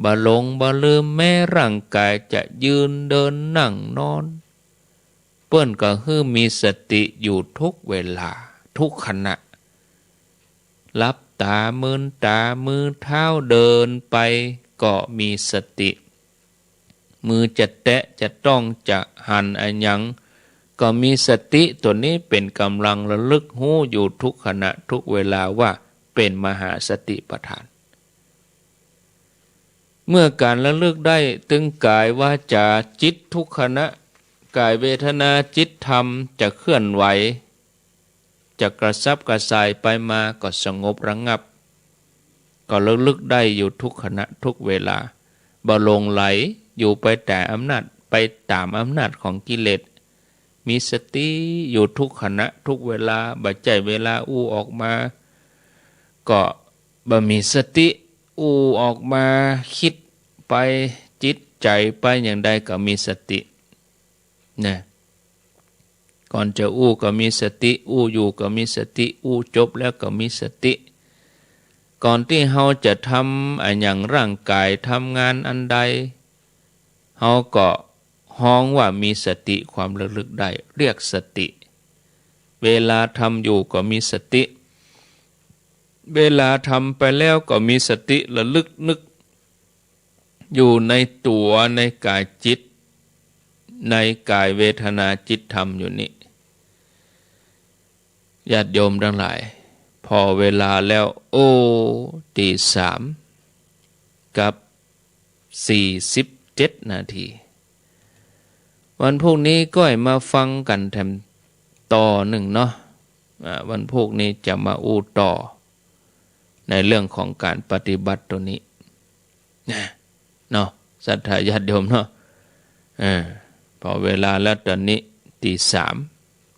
บ่หลงบ่ลืม แม้ร่างก๋ายจะยืนเดินนั่งนอน เปิ้นก็หื้อมีสติอยู่ทุกเวลาทุกขณะ หลับต๋า มืนต๋า มือเท้าเดินไปก็มีสติ มือจะแตะจะต้องจะหันอะหยังก็มีสติ ตั๋วนี้เป๋นก๋ำลังระลึกฮู้อยู่ทุกขณะทุกเวลาว่าเป๋นมหาสติปัฏฐาน เมื่อก๋านระลึกได้ตึงก๋ายวาจาจิตทุกขณะ ก๋ายเวทนาจิตธรรมจะเคลื่อนไหว จะกระสับกระส่ายไปมาก็สงบระงับ ก็ระลึกได้อยู่ทุกขณะทุกเวลา บ่หลงไหลอยู่ไปต๋ามอำนาจ ไปต๋ามอำนาจของกิเลส มีสติอยู่ทุกขณะทุกเวลา บ่ใจ้เวลาอู้ออกมา ก็บ่มีสติ อู้ออกมา กึ๊ดไป จิตใจ๋ไปอย่างใดก็มีสติ นะ ก่อนจะอู้ก็มีสติ อู้อยู่ก็มีสติ อู้จบแล้วก็มีสติ ก่อนตี้เฮาจะทำอะหยังร่างก๋าย ทำงานอันใด เฮาก็ฮ้องว่ามีสติ ความระลึกได้ เรียกสติ เวลาทำอยู่ก็มีสติ เวลาทำไปแล้วก็มีสติระลึกนึก อยู่ในตั๋ว ในก๋ายจิต ในก๋ายเวทนาจิตธรรมอยู่นี้ ญาติโยมตังหลาย ผ่อเวลาแล้ว โอ้ ตี๋สามกับสี่สิบเจ็ดนาที วันพูกนี้ก็มาฟังกั๋นแถมต่อนึ่งเนาะ อ่า วันพูกนี้จะมาอู้ต่อ ในเรื่องของก๋านปฏิบัติตั๋วนี้ นะ เนาะ ศรัทธาญาติโยมเนาะ เออ ผ่อเวลาแล้วต๋อนนี้ตี๋สาม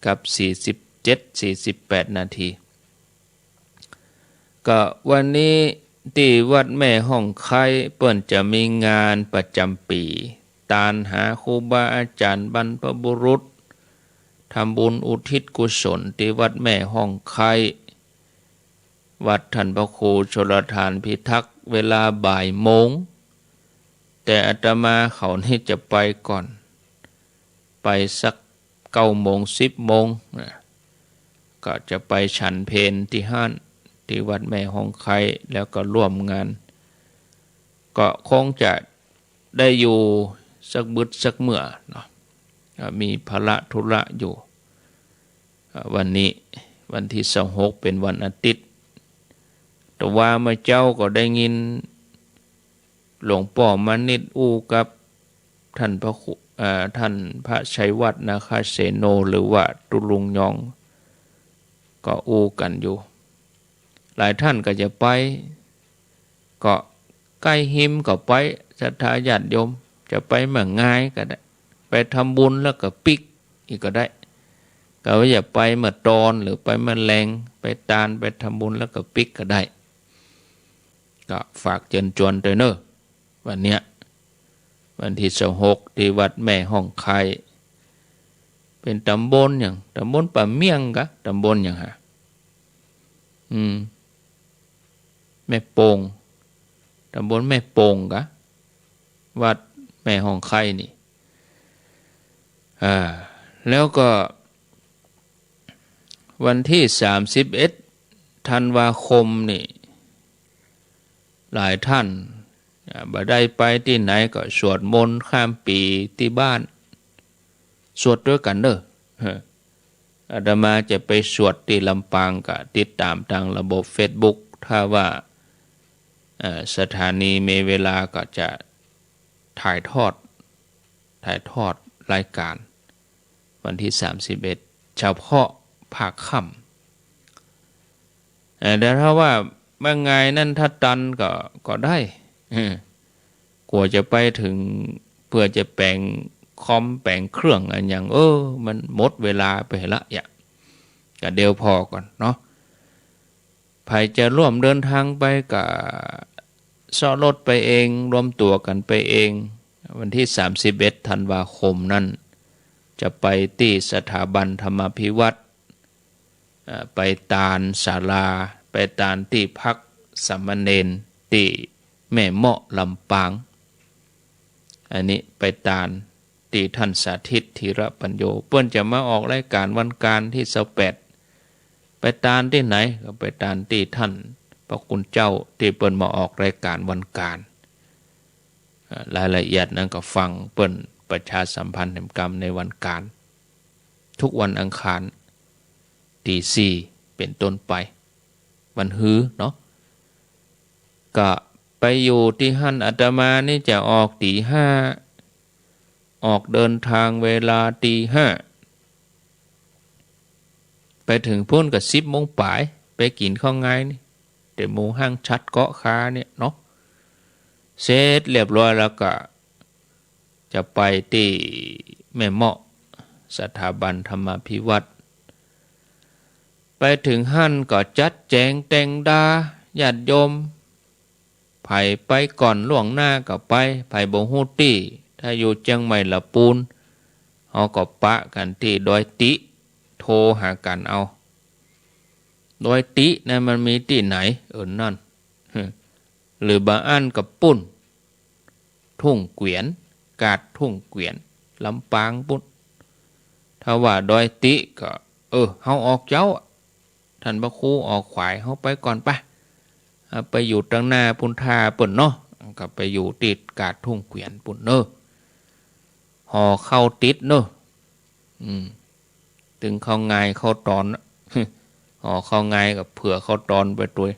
กับสี่สิบเจ็ด สี่สิบแปดนาที ก็วันนี้ตี้วัดแม่ฮ่องไคร้เปิ้นจะมีงานประจ๋ำปี๋ ตานหาครูบาอาจ๋ารย์บรรพบุรุษ ทำบุญอุทิศกุศลตี้วัดแม่ฮ่องไคร้ วัดท่านพระครูชลทานพิทักษ์ เวลาบ่ายโมง แต่อาตมาเขานี่จะไปก่อน ไปสักเก้าโมง สิบโมงนะ ก็จะไปฉันเพลตี้หั้น ตี้วัดแม่ฮ่องไคร้ แล้วก็ร่วมงาน ก็คงจะ ได้อยู่สักบึดสักเมื่อเนาะ อ่า มีภาระธุระอยู่ อ่า วันนี้วันตี้ซาวหกเป๋นวันอาทิตย์ แต่ว่าเมื่อเจ๊าก็ได้ยินหลวงป้อมณิษฐ์อู้กับท่านพระครู อ่า ท่านพระชัยวัฒน์นาคเสโน หรือว่าตุ๊ลุงยอง ก็อู้กั๋นอยู่ หลายท่านก็จะไป ก็ใก้ฮิมก็ไป ศรัทธาญาติโยม จะไปเมื่องายก็ได้ ไปทำบุญแล้วก็ปิ๊กอีกก็ได้ ก็ว่าจะไปเมื่อตอนหรือไปเมื่อแลง ไปตานไปทำบุญแล้วก็ปิ๊กก็ได้ ก็ฝากเจิญจวนตวยเน่อ วันเนี้ย วันตี้ซาวหก ตี้วัดแม่ฮ่องไคล้ เป๋นต๋ำบลหยัง ต๋ำบลป่าเมี่ยงกะ ต๋ำบลหยังหา อืม แม่โป่ง ต๋ำบลแม่โป่งกะ วัดแม่ฮ่องไคล้นี่ อ่า แล้วก็ วันตี้สามสิบเอ็ด ธันวาคมนี่ หลายท่าน อ่า บ่ได้ไปตี้ไหนก็สวดมนต์ข้ามปี๋ตี้บ้าน สวดตวยกั๋นเน่อ อาตมาจะไปสวดตี้ลำปางก็ติดต๋ามตางระบบเฟซบุ๊ก ถ้าว่า เอ่อ สถานีมีเวลาก็จะถ่ายทอด ถ่ายทอดรายการ วันตี้สามสิบเอ็ด เฉพาะภาคค่ำ เอ่อ แต่ถ้าว่าบ่างายนั้นถ้าตันก็ ก็ได้ เออ กว่าจะไปเถิง เปื้อจะแป๋งคอมแป๋งเครื่องอะหยัง เออ มันหมดเวลาไปละ ยะ ก็เดี๋ยวผ่อก่อนเนาะ ใผจะร่วมเดินตางไปก็เซาะรถไปเอง รวมตั๋วกั๋นไปเอง วันตี้สามสิบเอ็ด ธันวาคมนั้น จะไปตี้สถาบันธรรมาภิวัฒน์ เอ่อ ไปตานศาลา ไปตานตี้พักสามเณรตี้แม่เมาะลำปาง อันนี้ไปตานตี้ท่านสาธิต ธีระปัญโญ เปิ้นจะมาออกรายการวันก๋านตี้ซาวแปด ไปตานตี้ไหน ก็ไปตานตี้ท่านพระคุณเจ้าตี้เปิ้นมาออกรายการวันก๋าน เอ่อ รายละเอียดนั้นก็ฟังเปิ้นประชาสัมพันธ์แหมกำในวันก๋าน ทุกวันอังคาร ตีสี่ เป๋นต้นไป วันฮือเนาะ ก็ไปอยู่ตี้หั้น อาตมานี่จะออกตีห้า ออกเดินตางเวลาตีห้า ไปเถิงปู๊นก็สิบโมงป๋าย ไปกิ๋นข้าวงายนี่ แต่หมู่ห้างฉัดเกาะคาเนี่ยเนาะ เสร็จเรียบร้อยแล้วก็ จะไปตี้แม่เมาะ สถาบันธรรมาภิวัฒน์ ไปเถิงหั้นก็จัดแจ๋งแต่งดาญาติโยม ใผไปก่อนล่วงหน้าก็ไป ใผบ่ฮู้ตี้ ถ้าอยู่เจียงใหม่ละปูน เฮาก็ปะกั๋นตี้ดอยติ โทรหากั๋นเอา ดอยตินั้นมันมีตี้ไหน เออ นั่น หรือบ่อั้นก็ปู๊น ทุ่งเกวียน กาดทุ่งเกวียน ลำปางปู๊น ถ้าว่าดอยติก็ เออ เฮาออกเจ๊า ท่านพระครูออกขวาย เฮาไปก่อนไป เอาไปอยู่ตังหน้าปู๊น ถ้าเปิ้นเนาะ ก็ไปอยู่ตี้กาดทุ่งเกวียนปู๊นเน่อ ห่อข้าวติดเน่อ อืม ตึงข้าวงายข้าวตอน ห่อข้าวงายก็เผื่อข้าวตอนไปตวย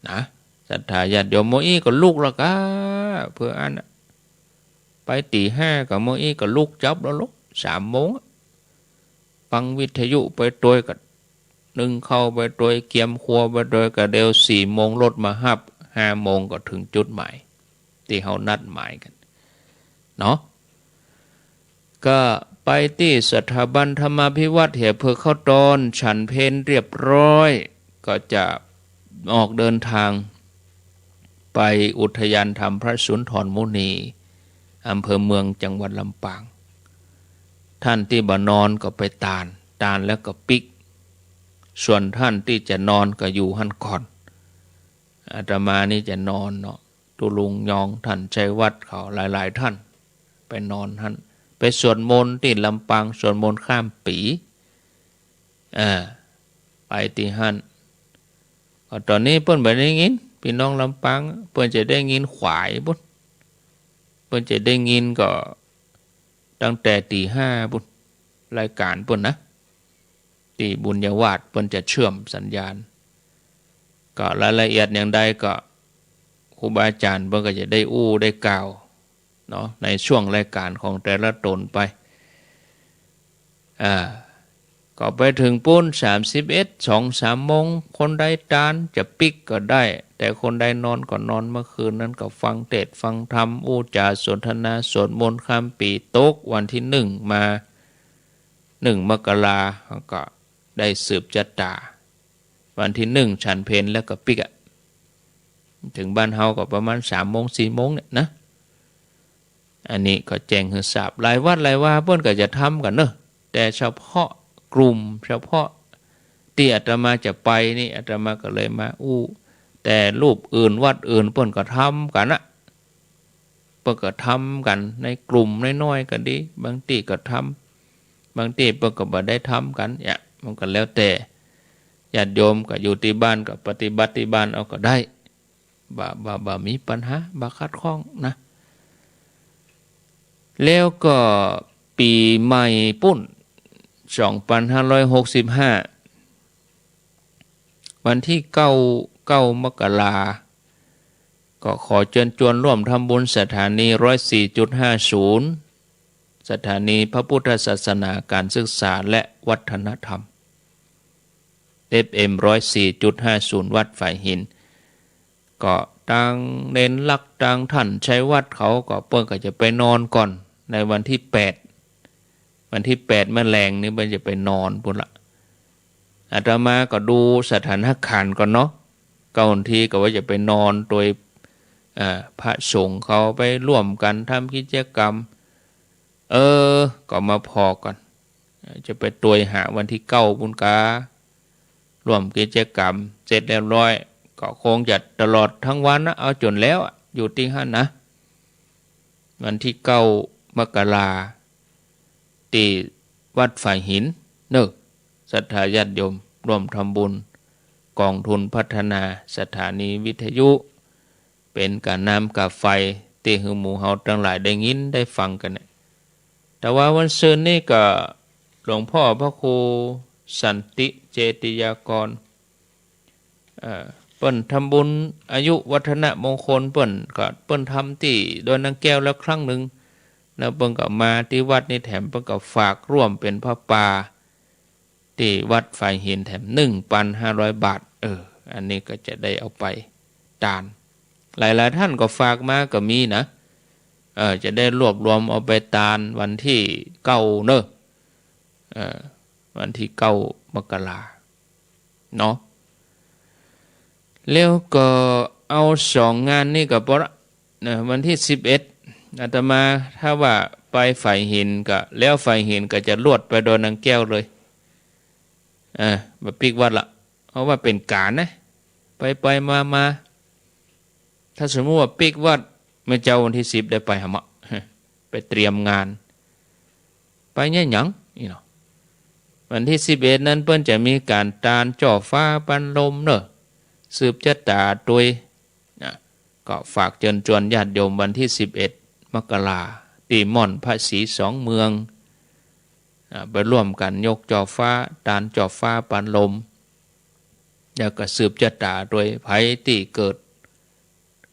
นะ ศรัทธาญาติโยม เมื่ออี้ก็ลุกแล้วก้า เปื้ออั้นน่ะ ไปตีห้าก็เมื่ออี้ก็ลุกจ๊อบแล้วลูก สามโมงอะ ฟังวิทยุไปตวยก็นึ่งข้าวไปตวย เกียมครัวไปตวย ก็เดี๋ยวสี่โมงรถมาฮับ ห้าโมงก็เถิงจุดหมาย ตี้เฮานัดหมายกั๋นเนาะ ก็ไปตี้สถาบันธรรมาภิวัฒน์เหียเปื้อข้าวตอน ฉันเพลเรียบร้อย ก็จะออกเดินตาง ไปอุทยานธรรมพระสุนทรมุนี อำเภอเมือง จังหวัดลำปาง ท่านตี้บ่นอนก็ไปตาน ตานแล้วก็ปิ๊ก ส่วนท่านตี้จะนอนก็อยู่หั้นก่อน อาตมานี่จะนอนเนาะ ตุ๊ลุงยอง ท่านชัยวัฒน์เขาหลายๆ ท่าน ไปนอนหั้น ไปสวดมนต์ตี้ลำปาง สวดมนต์ข้ามปี๋ เออ ไปตี้หั้น ก็ต๋อนนี้เปิ้นบ่ได้ยิน ปี้น้องลำปาง เปิ้นจะได้ยินขวายปู๊น เปิ้นจะได้ยินก็ตั้งแต่ตีห้าปู๊น รายการเปิ้นนะ ตี้บุญญาวาสเปิ้นจะเชื่อมสัญญาณ ก็รายละเอียดอย่างใดก็ครูบาอาจ๋ารย์เปิ้นก็จะได้อู้ได้กล่าวเนาะ ในช่วงรายการของแต่ละต๋นไป อ่า ก็ไปเถิงปู๊น สามสิบเอ็ด สองสามโมง คนใดตานจะปิ๊กก็ได้ แต่คนใดนอนก็นอน เมื่อคืนนั้นก็ฟังเทศน์ฟังธรรม อู้จ๋าสนทนา สวดมนต์ข้ามปี๋ ตกวันตี้นึ่งมา นึ่งมกรา ก็ได้สืบจะต๋า วันตี้นึ่งฉันเพลแล้วก็ปิ๊กอะ เถิงบ้านเฮาก็ประมาณสามโมงสี่โมงเนี่ยนะ อันนี้ก็แจ้งหื้อทราบ หลายวัดหลายวาเปิ้นก็จะทำกั๋นเนาะ แต่เฉพาะกลุ่ม เฉพาะตี้อาตมาจะไปนี่ อาตมาก็เลยมาอู้ แต่รูปอื่นวัดอื่นเปิ้นก็ทำกั๋นนะ เปิ้นก็ทำกั๋นในกลุ่มน้อยๆ ก็ดี บางตี้ก็ทำ บางตี้เปิ้นก็บ่ได้ทำกั๋น เนี่ย มันก็แล้วแต่ญาติโยม ก็อยู่ตี้บ้านก็ปฏิบัติตี้บ้านเอาก็ได้ บ่ บ่ บ่มีปัญหา บ่ขัดข้องนะ แล้วก็ปี๋ใหม่ปุ้น สองปันห้าร้อยหกสิบห้า วันตี้เก้า เก้ามกรา ก็ขอเจิญจวนร่วมทำบุญสถานี ร้อยสี่จุดห้าศูนย์ สถานีพระพุทธศาสนา การศึกษา และวัฒนธรรม เอฟเอ็ม ร้อยสี่จุดห้าศูนย์ วัดฝายหิน ก็ตางเณรลักษณ์ ตางท่านชัยวัฒน์เขาก็ เปิ้นก็จะไปนอนก่อน ในวันตี้แปด วันตี้แปดเมื่อแลงนี่เปิ้นจะไปนอนปุ้นละ อาตมาก็ดูสถานการณ์ก่อนเนาะ เก้านาทีก็ว่าจะไปนอน โตย เอ่อ พระสงฆ์เขาไปร่วมกั๋นทำกิจกรรม เออ ก็มาผ่อก่อน จะไปโตยหาวันตี้เก้าปุ้นกา ร่วมกิจกรรมเสร็จเรียบร้อย ก็คงจะตลอดตึงวันนะ เอาจ๋นแล้วอะ อยู่ตี้หั้นนะ วันตี้เก้ามกรา ตี้วัดฝายหินเนาะ ศรัทธาญาติโยมร่วมทำบุญ กองทุนพัฒนาสถานีวิทยุ เป๋นก้าน้ำก้าไฟ ตี้หื้อหมู่เฮาตังหลายได้ยินได้ฟังกั๋นเนี่ย แต่ว่าวันซืนนี่ก็หลวงพ่อพระครูสันติเจติยากร เอ่อ เปิ้นทำบุญอายุวัฒนมงคล เปิ้นก็ เปิ้นทำตี้ดอยนางแก้วแล้วครั้งนึ่ง แล้วเปิ้นก็มาตี้วัดนี่แถม เปิ้นก็ฝากร่วมเป๋นผ้าป่า ตี้วัดฝายหินแถม นึ่งปันห้าร้อยบาท เออ อันนี้ก็จะได้เอาไปตาน หลายๆ ท่านก็ฝากมาก็มีนะ เออ จะได้รวบรวมเอาไปตานวันตี้เก้าเนาะ เออ วันตี้เก้ามกราเนาะ แล้วก็เอาสองงานนี่ก็ปอละ นะ วันตี้สิบเอ็ด อาตมาถ้าว่าไปฝายหินก็ แล้วฝายหินก็จะลวดไปดอยนางแก้วเลย เออ บ่ปิ๊กวัดละ เพราะว่าเป๋นก๋านนะ ไปไปมามา ถ้าสมมุติว่าปิ๊กวัด แม่เจ้าวันตี้สิบได้ไปหำอะ ไปเตรียมงาน ไปเนี่ยหยังนี่เนาะ วันตี้สิบเอ็ดนั้นเปิ้นจะมีก๋านตานจ้อฟ้าปันลมเนาะ สืบจะต๋าโตย นะ ก็ฝากเจิญจวนญาติโยมวันตี้สิบเอ็ดมกรา ตี้ม่อนพระศรีสองเมือง อ่า ไปร่วมกั๋นยกจ้อฟ้า ตานจ้อฟ้าปันลม แล้วก็สืบจะต๋าโตย ใผตี้เกิด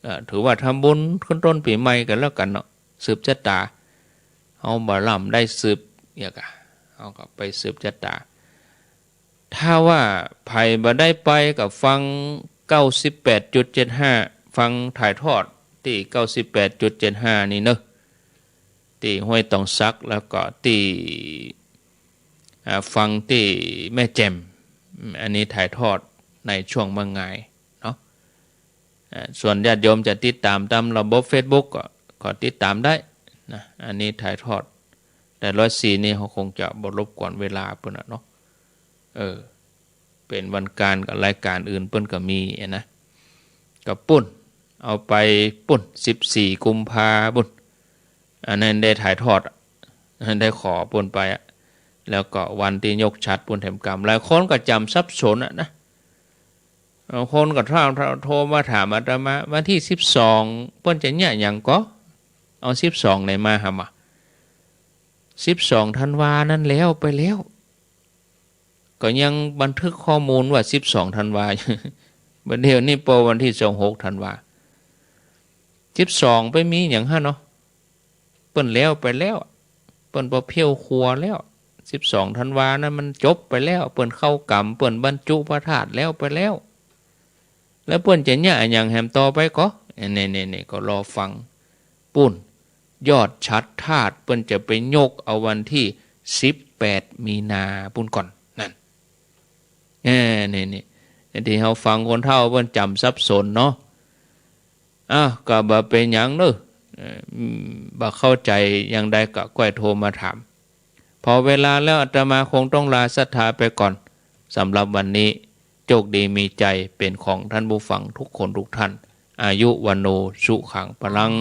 เอ่อ ถือว่าทำบุญขึ้นต้นปี๋ใหม่กั๋นแล้วกั๋นเนาะ สืบจะต๋า เฮาบ่ล้ำได้สืบ เนี่ยกะ เฮาก็ไปสืบจะต๋า ถ้าว่าใผบ่ได้ไปก็ฟัง เก้าสิบแปดจุดเจ็ดห้า ฟังถ่ายทอดตี้ เก้าสิบแปดจุดเจ็ดห้า นี่เนาะ ตี้ห้วยตองสัก แล้วก็ตี้ อ่า ฟังตี้แม่แจ่ม อันนี้ถ่ายทอดในช่วงเมื่องายเนาะ อ่า ส่วนญาติโยมจะติดต๋ามต๋ามระบบเฟซบุ๊กก็ ก็ติดต๋ามได้นะ อันนี้ถ่ายทอด แต่ร้อยสี่นี่เฮาคงจะบ่รบกวนเวลาเปิ้นอะเนาะ เออ เป๋นวันก๋านกับรายก๋านอื่นเปิ้นก็มีอะนะ ก็ปุ้น เอาไปปุ้น สิบสี่กุมภาปุ้น อันนั้นได้ถ่ายทอดอะ อันนั้นได้ขอปุ้นไปอะ แล้วก็วันตี้ยกฉัตรปุ้นแถมกำ หลายคนก็จ๋ำสับสนอะนะ บางคนก็โทร โทรมาถามอาตมา วันตี้สิบสองเปิ้นจะเยียะหยังก่อ เอาสิบสองไหนมาหำอะ สิบสองธันวานั้นแล้วไปแล้ว ก็ยังบันทึกข้อมูลว่าสิบสองธันวา บัดเดี๋ยวนี้ปอวันตี้สองหกธันวา สิบสองไปมีหยังหั้นเนาะ เปิ้นแล้วไปแล้ว เปิ้นบ่เผี้ยวครัวแล้ว สิบสองธันวานั้นมันจบไปแล้ว เปิ้นเข้ากรรม เปิ้นบรรจุพระธาตุแล้วไปแล้ว แล้วเปิ้นจะเยียะอะหยังแหมต่อไปก่อ นี่ๆๆ ก็รอฟัง ปุ้น ยอดฉัตรธาตุเปิ้นจะไปยกเอาวันตี้สิบ แปดมีนาปู้นก่อน นั่น เออ นี่ นี่ ตี้เฮาฟังคนเฒ่าเปิ้นจ๋ำสับสนเนาะ อ้าว ก็บ่เป๋นหยังเน่อ เอ่อ อืม บ่เข้าใจ๋อย่างใดก็ก้อยโทรมาถาม พอเวลาแล้วอาตมาคงต้องลาศรัทธาไปก่อน สำหรับวันนี้ โจคดีมีชัยเป๋นของท่านผู้ฟังทุกคนทุกท่าน อายุ วัณโณ สุขัง พลัง